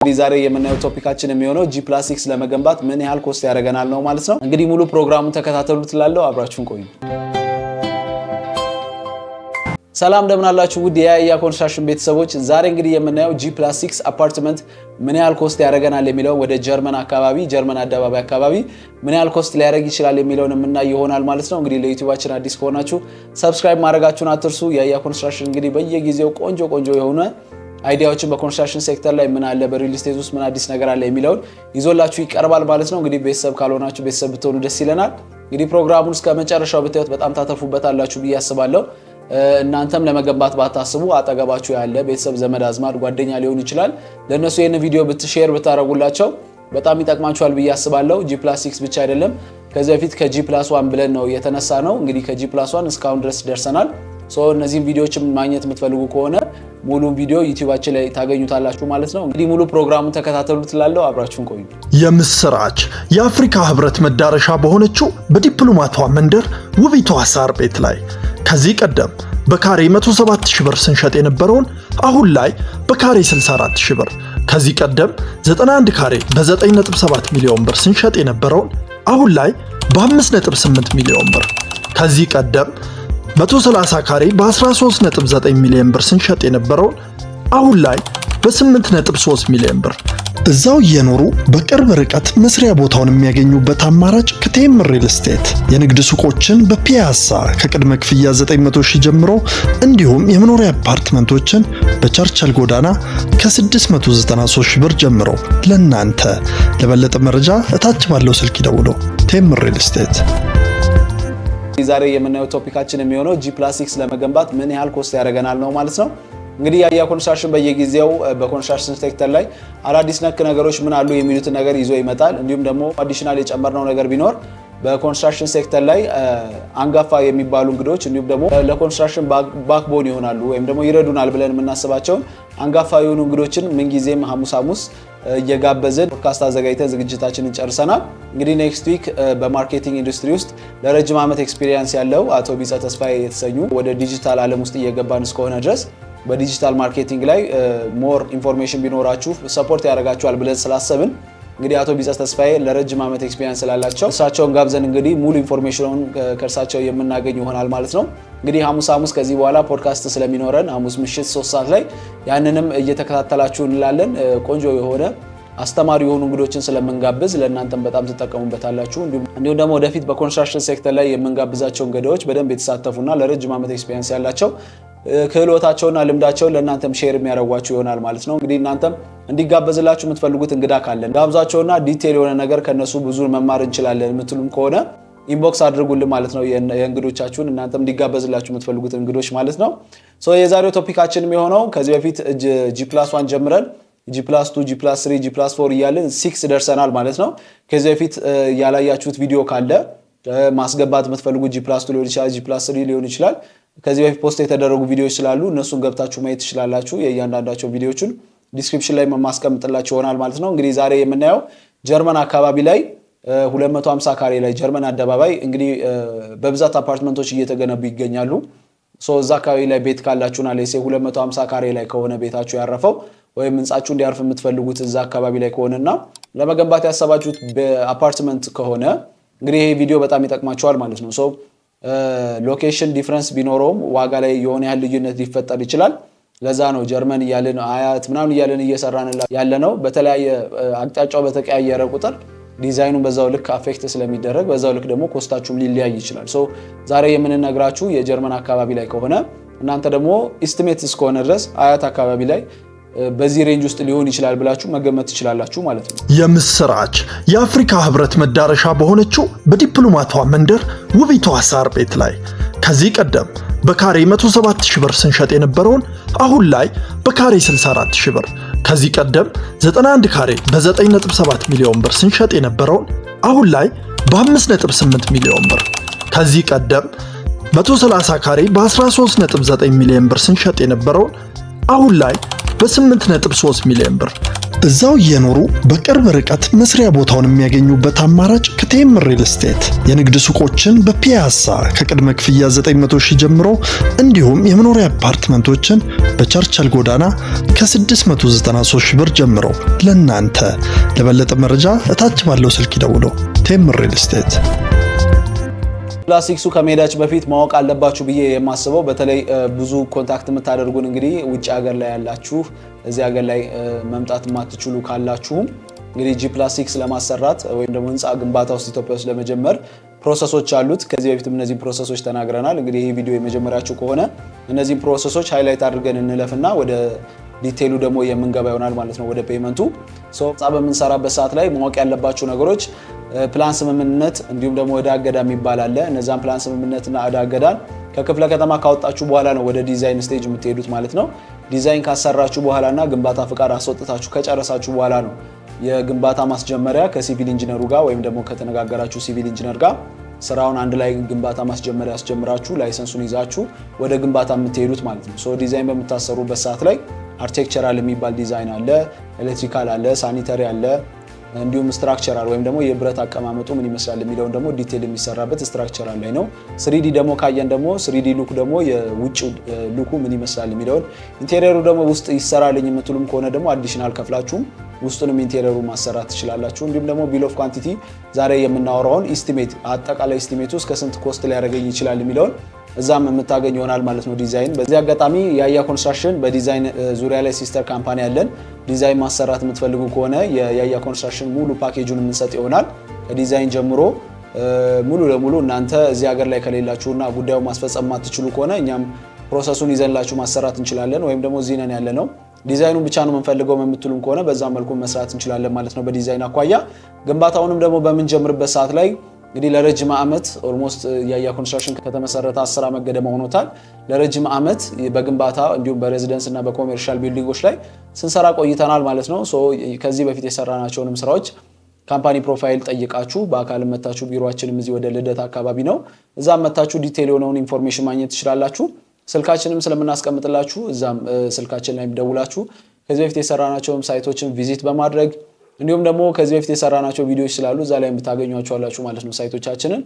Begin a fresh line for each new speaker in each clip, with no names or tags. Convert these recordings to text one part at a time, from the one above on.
እንግዲህ ዛሬ የምናየው topic ኣችን የሚሆነው G+6 ለመገንባት ምን ያህል cost ያደርገናል ነው ማለት ነው። እንግዲህ ሙሉ ፕሮግራሙን ተከታተሉ ትላለው። አብራችሁን ቆዩ። ሰላም፣ እንደምን አላችሁ ውድ የያያ ኮንስትራክሽን ቤተሰቦች። ዛሬ እንግዲህ የምናየው G+6 አፓርትመንት ምን ያህል cost ያደርገናል የሚለውን፣ ወደ ጀርመን አካባቢ፣ ጀርመን አደባባይ አካባቢ ምን ያህል cost ሊያደርግ ይችላል የሚለውን የምናይ ይሆናል ማለት ነው። እንግዲህ ለ YouTube ኣችን አዲስ ከሆናችሁ subscribe ማድረጋችሁን አትርሱ። ያያ ኮንስትራክሽን እንግዲህ በየጊዜው ቆንጆ ቆንጆ የሆነ idea ዎችን በ construction sector ላይ ምን አለ፣ በ real estate ውስጥ ምን አዲስ ነገር አለ የሚለውን ይዞላችሁ ይቀርባል ማለት ነው። እንግዲህ ቤተሰብ ካልሆናችሁ ቤተሰብ ብትሆኑ ደስ ይለናል። እንግዲህ ፕሮግራሙን እስከ መጨረሻው ብታዩት በጣም ታተርፉበታላችሁ ብዬ አስባለሁ። እናንተም ለመገንባት ባታስቡ አጠገባችሁ ያለ ቤተሰብ፣ ዘመድ አዝማድ፣ ጓደኛ ሊሆን ይችላል። ለእነሱ ይህን ቪዲዮ share ብታደርጉላቸው በጣም ይጠቅማችኋል ብዬ አስባለሁ። G+6 ብቻ አይደለም፣ ከዚህ በፊት ከ G+1 ብለን ነው የተነሳነው። እንግዲህ ከ G+1 እስካሁን ድረስ ደርሰናል። So እነዚህን ቪዲዮዎችን ማግኘት የምትፈልጉ ከሆነ ሙሉን ቪዲዮ YouTube ኣችን ላይ ታገኙታላችሁ ማለት ነው። እንግዲህ ሙሉ ፕሮግራሙን ተከታተሉ ትላለው። አብራችሁን ቆዩ።
የምስራች! የአፍሪካ ህብረት መዳረሻ በሆነችው በዲፕሎማቷ መንደር ውቢቷ ሳር ቤት ላይ ከዚህ ቀደም በካሬ 107 ሺህ ብር ስንሸጥ የነበረውን አሁን ላይ በካሬ 64 ሺህ ብር፣ ከዚህ ቀደም 91 ካሬ በ9.7 ሚሊዮን ብር ስንሸጥ የነበረውን አሁን ላይ በ5.8 ሚሊዮን ብር፣ ከዚህ ቀደም 130 ካሬ በ13.9 ሚሊዮን ብር ስንሸጥ የነበረውን አሁን ላይ በ8.3 ሚሊዮን ብር። እዛው እየኖሩ በቅርብ ርቀት መስሪያ ቦታውን የሚያገኙበት አማራጭ ከቴምር ሪል ስቴት የንግድ ሱቆችን በፒያሳ ከቅድመ ክፍያ 900 ሺህ ጀምሮ እንዲሁም የመኖሪያ አፓርትመንቶችን በቸርቸል ጎዳና ከ693 ሺህ ብር ጀምሮ ለናንተ። ለበለጠ መረጃ እታች ባለው ስልክ ይደውሉ። ቴምር ሪል ስቴት።
ዛሬ የምናየው topic ኣችን የሚሆነው G+6 ለመገንባት ምን ያህል cost ያደርገናል ነው ማለት ነው። እንግዲህ ያያ ኮንስትራክሽን በየጊዜው በ construction sector ላይ አዳዲስ ነክ ነገሮች ምን አሉ የሚሉትን ነገር ይዞ ይመጣል። እንዲሁም ደግሞ additional የጨመርነው ነገር ቢኖር በ construction sector ላይ አንጋፋ የሚባሉ እንግዶች እንዲሁም ደግሞ ለ construction backbone ይሆናሉ ወይም ደግሞ ይረዱናል ብለን የምናስባቸውን አንጋፋ የሆኑ እንግዶችን ምንጊዜም ሐሙስ ሐሙስ እየጋበዝን ፖድካስት አዘጋጅተን ዝግጅታችንን ጨርሰናል። እንግዲህ next week በ marketing industry ውስጥ ለረጅም ዓመት experience ያለው አቶ ቢጸ ተስፋዬ የተሰኙ፣ ወደ ዲጂታል ዓለም ውስጥ እየገባን እስከሆነ ድረስ በ digital marketing ላይ more information ቢኖራችሁ support ያደርጋችኋል ብለን ስላሰብን እንግዲህ አቶ ቢጸ ተስፋዬ ለረጅም ዓመት experience ስላላቸው እሳቸውን ጋብዘን እንግዲህ ሙሉ information ኑን ከእርሳቸው የምናገኝ ይሆናል ማለት ነው። እንግዲህ ሐሙስ ሐሙስ ከዚህ በኋላ ፖድካስት ስለሚኖረን ሐሙስ ምሽት 3 ሰዓት ላይ ያንንም እየተከታተላችሁ እንላለን። ቆንጆ የሆነ አስተማሪ የሆኑ እንግዶችን ስለምንጋብዝ ለእናንተም በጣም ትጠቀሙበታላችሁ። እንዲሁም ደግሞ ወደፊት በ construction sector ላይ የምንጋብዛቸው እንግዶች በደንብ የተሳተፉና ለረጅም ዓመት experience ያላቸው ክህሎታቸውና ልምዳቸውን ለእናንተም share የሚያደርጓችሁ ይሆናል ማለት ነው። እንግዲህ እናንተም እንዲጋበዝላችሁ የምትፈልጉት እንግዳ ካለን ጋብዟቸውና detail የሆነ ነገር ከነሱ ብዙ መማር እንችላለን የምትሉም ከሆነ inbox አድርጉልን ማለት ነው። የእንግዶቻችሁን፣ እናንተም እንዲጋበዝላችሁ የምትፈልጉት እንግዶች ማለት ነው። So የዛሬው topic ኣችን የሚሆነው ከዚህ በፊት G+1 ጀምረን G+2፣ G+3፣ G+4 እያልን six ደርሰናል ማለት ነው። ከዚህ በፊት ያላያችሁት ቪዲዮ ካለ፣ ማስገባት የምትፈልጉት G+2 ሊሆን ይችላል፣ G+3 ሊሆን ይችላል። ከዚህ በፊት post የተደረጉ ቪዲዮዎች ስላሉ እነሱን ገብታችሁ ማየት ትችላላችሁ። የእያንዳንዳቸው ቪዲዮዎችን description ላይ ማስቀምጥላችሁ ይሆናል ማለት ነው። እንግዲህ ዛሬ የምናየው ጀርመን አካባቢ ላይ 250 ካሬ ላይ፣ ጀርመን አደባባይ እንግዲህ በብዛት አፓርትመንቶች እየተገነቡ ይገኛሉ። So እዛ አካባቢ ላይ ቤት ካላችሁና let's say 250 ካሬ ላይ ከሆነ ቤታችሁ ያረፈው ወይም ህንጻችሁ እንዲያርፍ የምትፈልጉት እዛ አካባቢ ላይ ከሆነና ለመገንባት ያሰባችሁት በአፓርትመንት ከሆነ እንግዲህ ይሄ ቪዲዮ በጣም ይጠቅማችኋል ማለት ነው። So location difference ቢኖረውም ዋጋ ላይ የሆነ ያህል ልዩነት ሊፈጠር ይችላል። ለዛ ነው ጀርመን እያልን፣ አያት ምናምን እያልን እየሰራን ያለ ነው። በተለያየ አቅጣጫው በተቀያየረ ቁጥር ዲዛይኑን በዛው ልክ affect ስለሚደረግ በዛው ልክ ደግሞ cost ኣችሁም ሊለያይ ይችላል። So ዛሬ የምንነግራችሁ የጀርመን አካባቢ ላይ ከሆነ፣ እናንተ ደግሞ estimate እስከሆነ ድረስ አያት አካባቢ ላይ በዚህ range ውስጥ ሊሆን ይችላል ብላችሁ መገመት ትችላላችሁ ማለት ነው።
የምስራች! የአፍሪካ ህብረት መዳረሻ በሆነችው በዲፕሎማቷ መንደር ውቢቷ ሳር ቤት ላይ ከዚህ ቀደም በካሬ 107 ሺህ ብር ስንሸጥ የነበረውን አሁን ላይ በካሬ 64 ሺህ ብር፣ ከዚህ ቀደም 91 ካሬ በ9.7 ሚሊዮን ብር ስንሸጥ የነበረውን አሁን ላይ በ5.8 ሚሊዮን ብር፣ ከዚህ ቀደም 130 ካሬ በ13.9 ሚሊዮን ብር ስንሸጥ የነበረውን አሁን ላይ በ8.3 ሚሊዮን ብር። እዛው እየኖሩ በቅርብ ርቀት መስሪያ ቦታውን የሚያገኙበት አማራጭ ከቴምር ሪል ስቴት። የንግድ ሱቆችን በፒያሳ ከቅድመ ክፍያ 900 ሺህ ጀምሮ እንዲሁም የመኖሪያ አፓርትመንቶችን በቸርቸል ጎዳና ከ693 ሺህ ብር ጀምሮ ለናንተ። ለበለጠ መረጃ እታች ባለው ስልክ ይደውሉ። ቴምር ሪል ስቴት።
Plus six ኡ ከመሄዳችሁ በፊት ማወቅ አለባችሁ ብዬ የማስበው፣ በተለይ ብዙ contact የምታደርጉን እንግዲህ ውጭ ሀገር ላይ ያላችሁ፣ እዚህ ሀገር ላይ መምጣት የማትችሉ ካላችሁም፣ እንግዲህ G+6 ለማሰራት ወይም ደግሞ ህንፃ ግንባታ ውስጥ ኢትዮጵያ ውስጥ ለመጀመር process ኦች አሉት። ከዚህ በፊትም እነዚህ process ኦች ተናግረናል። እንግዲህ ይህ ቪዲዮ የመጀመሪያችሁ ከሆነ እነዚህን process ኦች highlight አድርገን እንለፍና ወደ detail ኡ ደግሞ የምንገባ ይሆናል ማለት ነው፣ ወደ payment ኡ። ህንፃ በምንሰራበት ሰዓት ላይ ማወቅ ያለባችሁ ነገሮች ፕላን ስምምነት እንዲሁም ደግሞ ዕዳ እገዳ የሚባል አለ። እነዛን ፕላን ስምምነትና ዕዳ እገዳን ከክፍለ ከተማ ካወጣችሁ በኋላ ነው ወደ design stage የምትሄዱት ማለት ነው። ዲዛይን ካሰራችሁ በኋላና ግንባታ ፍቃድ አስወጥታችሁ ከጨረሳችሁ በኋላ ነው የግንባታ ማስጀመሪያ ከ civil engineer ኡ ጋር ወይም ደግሞ ከተነጋገራችሁ civil engineer ጋር ስራውን አንድ ላይ ግንባታ ማስጀመሪያ አስጀምራችሁ license ኡን ይዛችሁ ወደ ግንባታ የምትሄዱት ማለት ነው። So design በምታሰሩበት ሰዓት ላይ architectural የሚባል ዲዛይን አለ፣ electrical አለ፣ sanitary አለ፣ እንዲሁም structural ወይም ደግሞ የብረት አቀማመጡ ምን ይመስላል የሚለውን ደግሞ detail የሚሰራበት structural ላይ ነው። 3D ደግሞ ካየን ደግሞ 3D look ደግሞ የውጭ look ኡ ምን ይመስላል የሚለውን፣ interior ኡ ደግሞ ውስጥ ይሰራልኝ የምትሉም ከሆነ ደግሞ additional ከፍላችሁም ውስጡንም interior ኡ ማሰራት ትችላላችሁ። እንዲሁም ደግሞ bill of quantity፣ ዛሬ የምናወራውን estimate፣ አጠቃላይ estimate ኡ እስከ ስንት cost ሊያደርገኝ ይችላል የሚለውን እዛም የምታገኝ ይሆናል ማለት ነው ዲዛይን። በዚህ አጋጣሚ የያያ ኮንስትራክሽን በዲዛይን ዙሪያ ላይ sister company አለን። ዲዛይን ማሰራት የምትፈልጉ ከሆነ የያያ ኮንስትራክሽን ሙሉ ፓኬጁን የምንሰጥ ይሆናል። ከዲዛይን ጀምሮ ሙሉ ለሙሉ እናንተ እዚህ ሀገር ላይ ከሌላችሁና ጉዳዩን ማስፈጸም ማትችሉ ከሆነ እኛም process ኡን ይዘንላችሁ ማሰራት እንችላለን። ወይም ደግሞ እዚህ ነን ያለ ነው፣ ዲዛይኑን ብቻ ነው የምንፈልገው የምትሉም ከሆነ በዛ መልኩ መስራት እንችላለን ማለት ነው። በዲዛይን አኳያ ግንባታውንም ደግሞ በምንጀምርበት ሰዓት ላይ እንግዲህ ለረጅም ዓመት፣ almost ያያ ኮንስትራክሽን ከተመሰረተ 10 ዓመት ገደማ ሆኖታል። ለረጅም ዓመት በግንባታ እንዲሁም በ residence እና በ commercial building ኦች ላይ ስንሰራ ቆይተናል ማለት ነው። ከዚህ በፊት የሰራናቸውንም ስራዎች company profile ጠይቃችሁ በአካል መታችሁ፣ ቢሮአችንም እዚህ ወደ ልደታ አካባቢ ነው። እዛም መታችሁ detail የሆነውን information ማግኘት ትችላላችሁ። ስልካችንም ስለምናስቀምጥላችሁ እዛም ስልካችን ላይ ደውላችሁ ከዚህ በፊት የሰራናቸውን site ኦችን visit በማድረግ እንዲሁም ደግሞ ከዚህ በፊት የሰራናቸው ቪዲዮዎች ስላሉ እዛ ላይ የምታገኟቸዋላችሁ ማለት ነው site ኦቻችንን።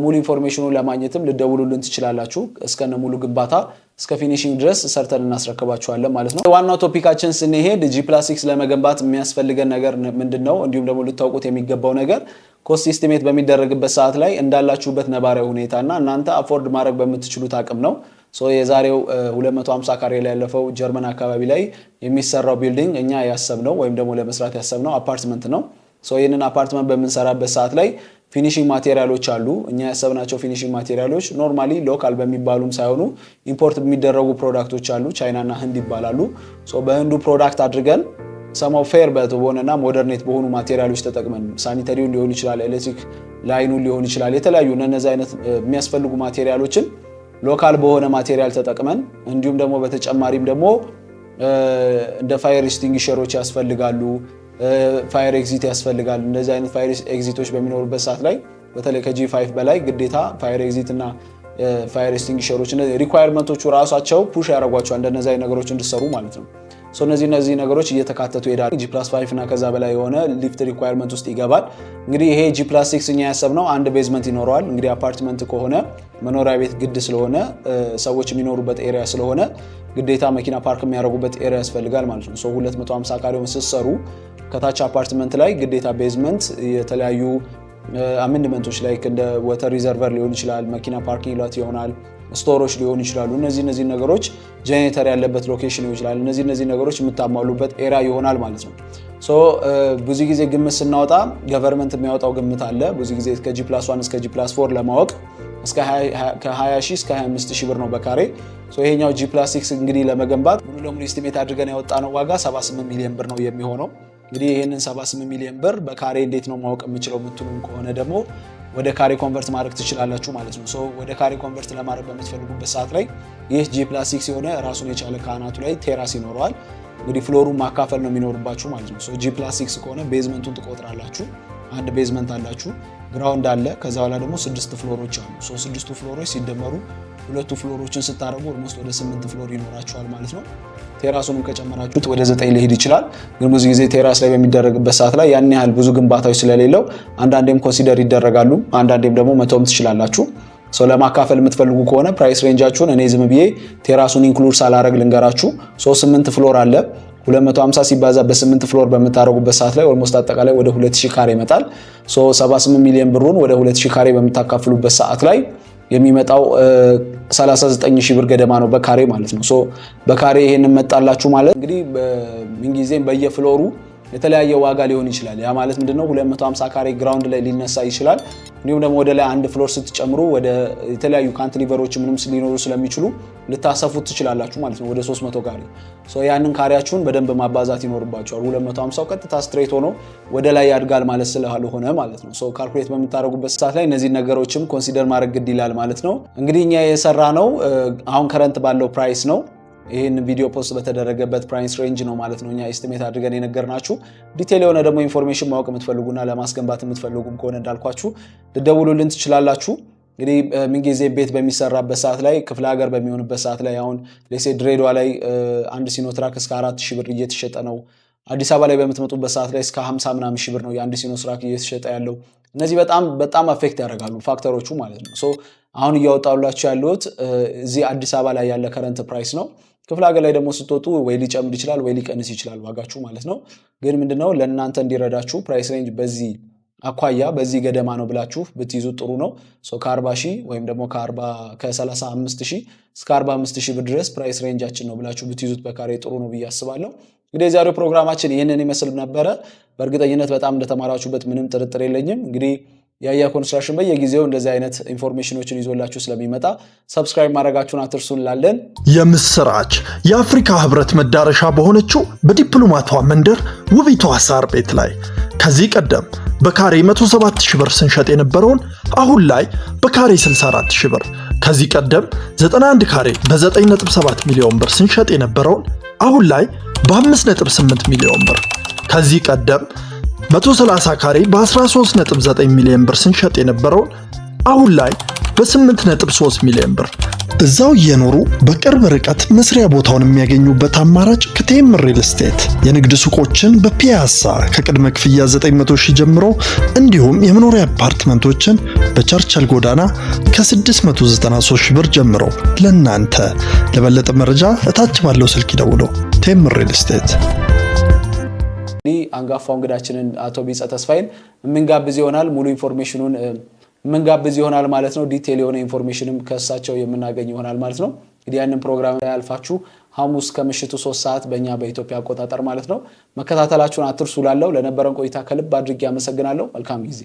ሙሉ information ኡን ለማግኘትም ልትደውሉልን ትችላላችሁ። እስከነ ሙሉ ግንባታ እስከ finishing ድረስ ሰርተን እናስረክባችኋለን ማለት ነው። ዋናው topic ኣችን ስንሄድ G+6 ለመገንባት የሚያስፈልገን ነገር ምንድን ነው? እንዲሁም ደግሞ ልታውቁት የሚገባው ነገር cost estimate በሚደረግበት ሰዓት ላይ እንዳላችሁበት ነባራዊ ሁኔታ እና እናንተ afford ማድረግ በምትችሉት አቅም ነው። የዛሬው 250 ካሬ ላይ ያለፈው ጀርመን አካባቢ ላይ የሚሰራው building እኛ ያሰብነው ወይም ደግሞ ለመስራት ያሰብነው አፓርትመንት ነው። ይህንን አፓርትመንት በምንሰራበት ሰዓት ላይ finishing material ኦች አሉ። እኛ ያሰብናቸው finishing material ኦች normally local በሚባሉም ሳይሆኑ import የሚደረጉ product ኦች አሉ። ቻይና እና ህንድ ይባላሉ። በህንዱ product አድርገን somehow fair በሆነና moderate በሆኑ material ኦች ተጠቅመን sanitary ውን ሊሆን ይችላል፣ electric line ኡን ሊሆን ይችላል፣ የተለያዩ እነዚህ አይነት የሚያስፈልጉ material ኦችን local በሆነ material ተጠቅመን እንዲሁም ደግሞ በተጨማሪም ደግሞ እንደ fire extinguisher ኦች ያስፈልጋሉ፣ fire exit ያስፈልጋል። እንደዚህ አይነት fire exit ኦች በሚኖሩበት ሰዓት ላይ በተለይ ከ G5 በላይ ግዴታ fire exit እና fire extinguisher ኦች requirement ኦቹ ራሳቸው push ያደርጓቸዋል እንደነዚህ አይነት ነገሮች እንዲሰሩ ማለት ነው። እነዚህ ነገሮች እየተካተቱ ይሄዳሉ። G+5 እና ከዛ በላይ የሆነ lift requirement ውስጥ ይገባል። እንግዲህ ይሄ G+6 እኛ ያሰብነው አንድ basement ይኖረዋል። እንግዲህ አፓርትመንት ከሆነ መኖሪያ ቤት ግድ ስለሆነ፣ ሰዎች የሚኖሩበት area ስለሆነ ግዴታ መኪና ፓርክ የሚያደርጉበት area ያስፈልጋል ማለት ነው። 250 ካሬውን ስትሰሩ ከታች አፓርትመንት ላይ ግዴታ basement የተለያዩ amendment ኦች ላይ እንደ water reservoir ሊሆን ይችላል፣ መኪና parking lot ይሆናል፣ store ኦች ሊሆኑ ይችላሉ። እነዚህ ነገሮች ጄኔሬተር ያለበት location ሊሆን ይችላል። እነዚህ ነገሮች የምታሟሉበት area ይሆናል ማለት ነው። So ብዙ ጊዜ ግምት ስናወጣ government የሚያወጣው ግምት አለ። ብዙ ጊዜ ከ G+1 እስከ G+4 ለማወቅ ከ20 ሺህ እስከ 25 ሺህ ብር ነው በካሬ። ይሄኛው G+6 እንግዲህ ለመገንባት ሙሉ ለሙሉ estimate አድርገን ያወጣነው ዋጋ 78 ሚሊዮን ብር ነው የሚሆነው። እንግዲህ ይህንን 78 ሚሊዮን ብር በካሬ እንዴት ነው ማወቅ የምችለው የምትሉም ከሆነ ደግሞ ወደ ካሬ convert ማድረግ ትችላላችሁ ማለት ነው። ወደ ካሬ convert ለማድረግ በምትፈልጉበት ሰዓት ላይ ይህ G+6 የሆነ ራሱን የቻለ ከአናቱ ላይ terrace ይኖረዋል። እንግዲህ floor ኡን ማካፈል ነው የሚኖርባችሁ ማለት ነው። G+6 ከሆነ basement ኡን ትቆጥራላችሁ። አንድ basement አላችሁ፣ ground አለ። ከዛ በኋላ ደግሞ ስድስት floor ኦች አሉ። So ስድስቱ floor ኦች ሲደመሩ ሁለቱ floor ኦችን ስታደርጉ almost ወደ ስምንት floor ይኖራችኋል ማለት ነው። Terrace ኡንም ከጨመራችሁት ወደ ዘጠኝ ሊሄድ ይችላል። ግን ብዙ ጊዜ terrace ላይ በሚደረግበት ሰዓት ላይ ያን ያህል ብዙ ግንባታዎች ስለሌለው አንዳንዴም consider ይደረጋሉ፣ አንዳንዴም ደግሞ መተውም ትችላላችሁ። So ለማካፈል የምትፈልጉ ከሆነ price range ኣችሁን እኔ ዝም ብዬ terrace ኡን include ሳላረግ ልንገራችሁ። So ስምንት floor አለ። 250 ሲባዛ በ8 floor በምታደርጉበት ሰዓት ላይ almost አጠቃላይ ወደ 2000 ካሬ ይመጣል። So 78 ሚሊዮን ብሩን ወደ 2000 ካሬ በምታካፍሉበት ሰዓት ላይ የሚመጣው 39 ሺህ ብር ገደማ ነው በካሬ ማለት ነው። So በካሬ ይሄንን መጣላችሁ ማለት እንግዲህ ምንጊዜም በየ floor ኡ የተለያየ ዋጋ ሊሆን ይችላል። ያ ማለት ምንድነው? 250 ካሬ ground ላይ ሊነሳ ይችላል። እንዲሁም ደግሞ ወደ ላይ አንድ floor ስትጨምሩ ወደ የተለያዩ cantilever ኦች ምንም ሊኖሩ ስለሚችሉ ልታሰፉት ትችላላችሁ ማለት ነው ወደ 300 ካሬ። So ያንን ካሬያችሁን በደንብ ማባዛት ይኖርባችኋል። 250 ቀጥታ straight ሆኖ ወደ ላይ ያድጋል ማለት ስላልሆነ ማለት ነው። So calculate በምታደርጉበት ሰዓት ላይ እነዚህ ነገሮችም consider ማድረግ ግድ ይላል ማለት ነው። እንግዲህ እኛ የሰራነው አሁን current ባለው price ነው። ይህን ቪዲዮ post በተደረገበት price range ነው ማለት ነው እኛ estimate አድርገን የነገርናችሁ። Detail የሆነ ደግሞ information ማወቅ የምትፈልጉና ለማስገንባት የምትፈልጉም ከሆነ እንዳልኳችሁ ልትደውሉልን ትችላላችሁ። እንግዲህ ምንጊዜ ቤት በሚሰራበት ሰዓት ላይ፣ ክፍለ ሀገር በሚሆንበት ሰዓት ላይ፣ አሁን let's say ድሬዳዋ ላይ አንድ ሲኖትራክ እስከ 4000 ብር እየተሸጠ ነው። አዲስ አበባ ላይ በምትመጡበት ሰዓት ላይ እስከ 50 ምናምን ሺህ ብር ነው የአንድ ሲኖትራክ እየተሸጠ ያለው። እነዚህ በጣም በጣም affect ያደርጋሉ factor ኦቹ ማለት ነው። So አሁን እያወጣሁላችሁ ያለሁት እዚህ አዲስ አበባ ላይ ያለ current price ነው። ክፍለ ሀገር ላይ ደግሞ ስትወጡ ወይ ሊጨምር ይችላል ወይ ሊቀንስ ይችላል ዋጋችሁ ማለት ነው። ግን ምንድነው፣ ለእናንተ እንዲረዳችሁ price range በዚህ አኳያ በዚህ ገደማ ነው ብላችሁ ብትይዙ ጥሩ ነው። ከ40 ሺህ ወይም ደግሞ ከ35 ሺህ እስከ 45 ሺህ ብር ድረስ price range ኣችን ነው ብላችሁ ብትይዙት በካሬ ጥሩ ነው ብዬ አስባለሁ። እንግዲህ የዛሬው ፕሮግራማችን ይህንን ይመስል ነበረ። በእርግጠኝነት በጣም እንደተማራችሁበት ምንም ጥርጥር የለኝም። እንግዲህ የአያ ኮንስትራክሽን በየጊዜው እንደዚህ አይነት information ኦችን ይዞላችሁ ስለሚመጣ subscribe ማድረጋችሁን አትርሱ እንላለን።
የምስራች! የአፍሪካ ህብረት መዳረሻ በሆነችው በዲፕሎማቷ መንደር ውቢቷ ሳር ቤት ላይ ከዚህ ቀደም በካሬ 107 ሺህ ብር ስንሸጥ የነበረውን አሁን ላይ በካሬ 64 ሺህ ብር፣ ከዚህ ቀደም 91 ካሬ በ9.7 ሚሊዮን ብር ስንሸጥ የነበረውን አሁን ላይ በ5.8 ሚሊዮን ብር፣ ከዚህ ቀደም 130 ካሬ በ13.9 ሚሊዮን ብር ስንሸጥ የነበረውን አሁን ላይ በ8.3 ሚሊዮን ብር። እዛው እየኖሩ በቅርብ ርቀት መስሪያ ቦታውን የሚያገኙበት አማራጭ ከቴምር ሪል ስቴት የንግድ ሱቆችን በፒያሳ ከቅድመ ክፍያ 900 ሺህ ጀምሮ እንዲሁም የመኖሪያ አፓርትመንቶችን በቸርቸል ጎዳና ከ693 ሺህ ብር ጀምሮ ለናንተ። ለበለጠ መረጃ እታች ባለው ስልክ ይደውሉ። ቴምር ሪል ስቴት።
እንግዲህ አንጋፋው እንግዳችንን አቶ ቢጸ ተስፋዬን የምንጋብዝ ይሆናል። ሙሉ information ኑን የምንጋብዝ ይሆናል ማለት ነው። Detail የሆነ information ም ከእሳቸው የምናገኝ ይሆናል ማለት ነው። እንግዲህ ያንን ፕሮግራም ላይ ያልፋችሁ ሐሙስ ከምሽቱ 3 ሰዓት በእኛ በኢትዮጵያ አቆጣጠር ማለት ነው መከታተላችሁን አትርሱ። ላለው ለነበረን ቆይታ ከልብ አድርጌ አመሰግናለሁ። መልካም ጊዜ።